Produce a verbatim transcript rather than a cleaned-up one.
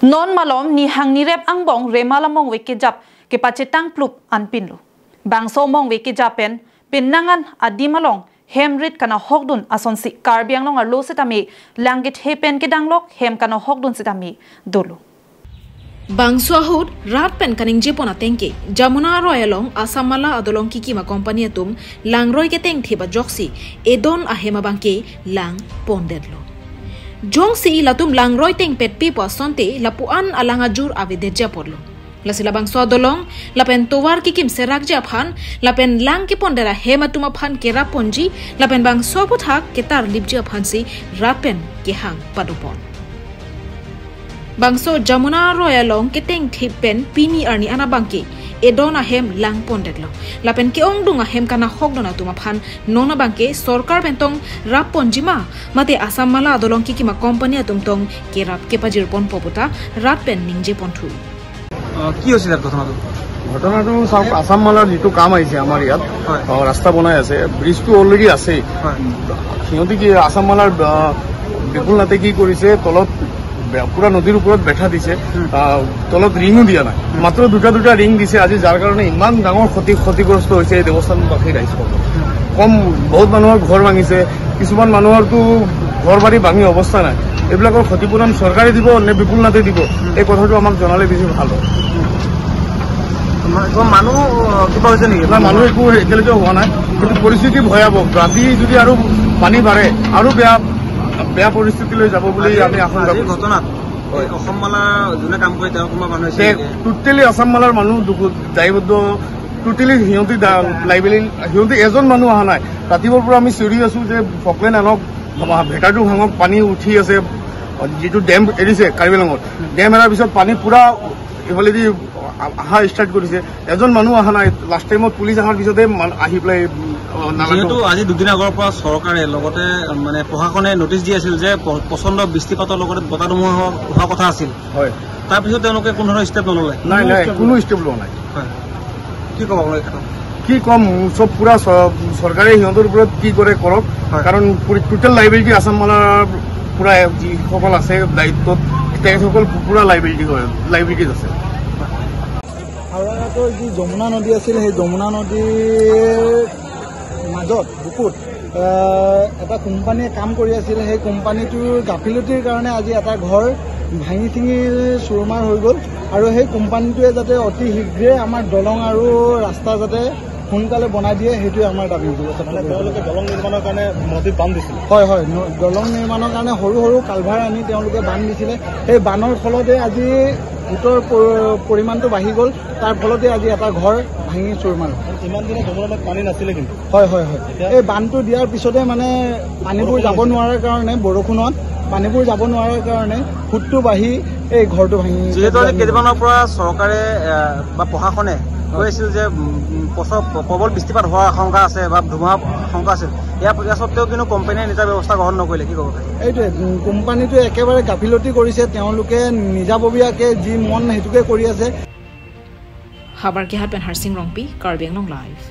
Non malom nihang nirep angbong Remal amongve kejap kepachetang plup anpinlo. Bangso amongve kejap pen penang an adim along hem rit kanahokdun asonsi Karbi Anglong arlo sitame lang kethe pen kedanglok hem kanahokdun sitame dolo. Bangso ahut rat pen kaningjepon ateng ke Jamuna aroi along Assam Mala adolong kikim acompany atum langroi ketengthip ajoksi edon ahem abangke lang pondetlo. Jongsi latum langroi tengpetpipo asonte lapu-an alang ajur avedetji apotlo. Lasi labangso adolong lapen tovar kikim serakji aphan lapen lang kepondet ahem atum aphan kerapponji lapen bangso aphuthak ketarlipji aphansi rat pen kehang padopon. Bangso Jamuna aroi along ketengthip pen pini arni an abangke edon ahem lang pondetlo. Lapen ke-ongdung ahem kanahokdun atum aphan non abangke sorkar pen tong rapponji ma, mate Assam Mala adolong kikim acompany atum tong kerap kepajirponpo puta rat pen ningjeponthu. আহ, কি হৈছিল ইয়াত ঘটনাটো? ঘটনাটো চাওক, আছাম মালাৰ যিটো কাম আহিছে আমাৰ ইয়াত, হয়। আহ, ৰাস্তা বনাই আছে, ব্ৰিজটো অলৰেডি আছেই। হয়। সিহঁতে কি, আছাম মালাৰ, আহ, বিপুল নাথে কি কৰিছে, তলত বে-, পুৰা নদীৰ ওপৰত বেঠা দিছে, হুম। আহ, তলত ৰিঙো দিয়া নাই, হুম। মাত্ৰ দুটা দুটা ৰিং দিছে। আজি যাৰ কাৰণে ইমান ডাঙৰ ক্ষতি, ক্ষতিগ্ৰস্ত হৈছে এই দেৱস্থানবাসী ৰাইজসকল। হুম। কম, বহুত মানুহৰ ঘৰ ভাঙিছে, কিছুমান মানুহৰতো ঘৰ বাৰী ভাঙি অৱস্থা নাই। এইবিলাকৰ ক্ষতিপূৰণ চৰকাৰে দিব নে বিপুল নাথে দিব, এই কথাটো আমাক জনালে বেছি ভাল হয়। মা-, কিবা মানুহ, আহ, কিবা হৈছে নেকি? নাই, মানুহ একো এতিয়ালৈকে হোৱা নাই, কিন্তু পৰিস্থিতি ভয়াৱহ। ৰাতি যদি আৰু পানী বাঢ়ে, আৰু বেয়া, বেয়া পৰিস্থিতিলৈ যাব বুলি আজি, আমি আশংকা আজিৰ কৰিছোঁ। ঘটনাত হয়। এই অসম মালা যোনে কাম কৰে, তেওঁৰ কোনোবা মানুহ আছে তে নেকি? টোটেলি আছাম মালাৰ মানুহ দুখ-, দায়বদ্ধ, টোটেলি সিহঁতে দা-, লাইবিলিটি, সিহঁতে এজন মানুহ অহা নাই। ৰাতিপুৱাৰ পৰা আমি চিঞৰি আছোঁ যে ফকলেন আনক, ভেটাৰটো ভাঙক, পানী উঠি আছে, যিটো ডেম এৰিছে কাৰ্বি আংলঙত, ডেম এৰাৰ পিছত পানী পূৰা এইফালেদি আ-, অহা ষ্টাৰ্ট কৰিছে। এজন মানুহ অহা নাই। লাষ্ট টাইমত পুলিচ অহাৰ পিছতে মান-, আহি পেলাই, উম, অ, নালাটো যিহেতু আজি দুদিন আগৰ পৰা চৰকাৰে লগতে, মানে, প্ৰশাসনে নটিচ দি আছিল যে প-, প্ৰচণ্ড বৃষ্টিপাতৰ লগতে বতাহ ধুমুহা হোৱা, হোৱা কথা আছিল। হয়। তাৰ পিছত তেওঁলোকে কোনো ধৰণৰ ষ্টেপ নল'লে? নাই, নাই, কোনো ষ্টেপ লোৱা নাই। হয়। কি ক'ব আপোনালোকে? কি ক'ম, চব পুৰা চ-, চৰকাৰে সিহঁতৰ ওপৰত কি কৰে কৰক, হয়। কাৰণ পুৰি-, টোটেল লাইবিলিটি আছাম মালাৰ পুৰা যিসকল আছে দায়িত্বত, তেখেতসকল পুৰা লাইবিলিটি হয়, লাইবিলিটিত আছে। হাওৰাঘাটৰ যি যমুনা নদী আছিল, সেই যমুনা নদীৰ মাজত বুকুত, আহ, এটা কোম্পানীয়ে কাম কৰি আছিল। সেই কোম্পানীটোৰ গাফিলতিৰ কাৰণে আজি এটা ঘৰ ভাঙি চিঙি চুৰমাৰ হৈ গ'ল আৰু সেই কোম্পানীটোৱে যাতে অতি শীঘ্ৰে আমাৰ দলং আৰু ৰাস্তা যাতে সোনকালে বনাই দিয়ে, সেইটোৱে আমাৰ দাবী। মানে তেওঁলোকে দলং নিৰ্মাণৰ কাৰণে নদীত বান্ধ দিছিল? হয়, হয়, ন-, দলং নিৰ্মাণৰ কাৰণে সৰু সৰু কালভাৰ আনি তেওঁলোকে বান্ধ দিছিলে। সেই বান্ধৰ ফলতে আজি গোটৰ প-, পৰিমাণটো বাঢ়ি গ'ল, তাৰ ফলতে আজি এটা ঘৰ ভাঙি চুৰমাৰ হ'ল। ইমান দিনে যমুনা নদীত পানী নাছিলে কিন্তু? হয়, হয়, হয়। এতিয়া এই বান্ধটো দিয়াৰ পিছতে মানে পানীবোৰ যাব বৰষুণত। নোৱাৰাৰ কাৰণে, বৰষুণত পানীবোৰ যাব নোৱাৰাৰ কাৰণে সোঁতটো বাঢ়ি এই ঘৰটো ভাঙি যিহেতু আজি পেলোৱা কেইদিনমানৰ পৰা চৰকাৰে, এ, বা প্ৰশাসনে হয়। কৈ আছিল যে, উম, উম, প্ৰচৰ-, প্ৰবল বৃষ্টিপাত হোৱাৰ আশংকা আছে বা ধুমুহা আশংকা আছে, ইয়াৰ, ইয়াৰ স্বত্বেও কিন্তু কোম্পানীয়ে নিজা ব্যৱস্থা গ্ৰহণ নকৰিলে, কি ক'ব? এইটোৱে, উম, কোম্পানীটোৱে একেবাৰে গাফিলতি কৰিছে, তেওঁলোকে নিজাববীয়াকে যি মন সেইটোকে কৰি আছে। Habarkehat pen Harsing Rongpi, Karbi Anglong Live.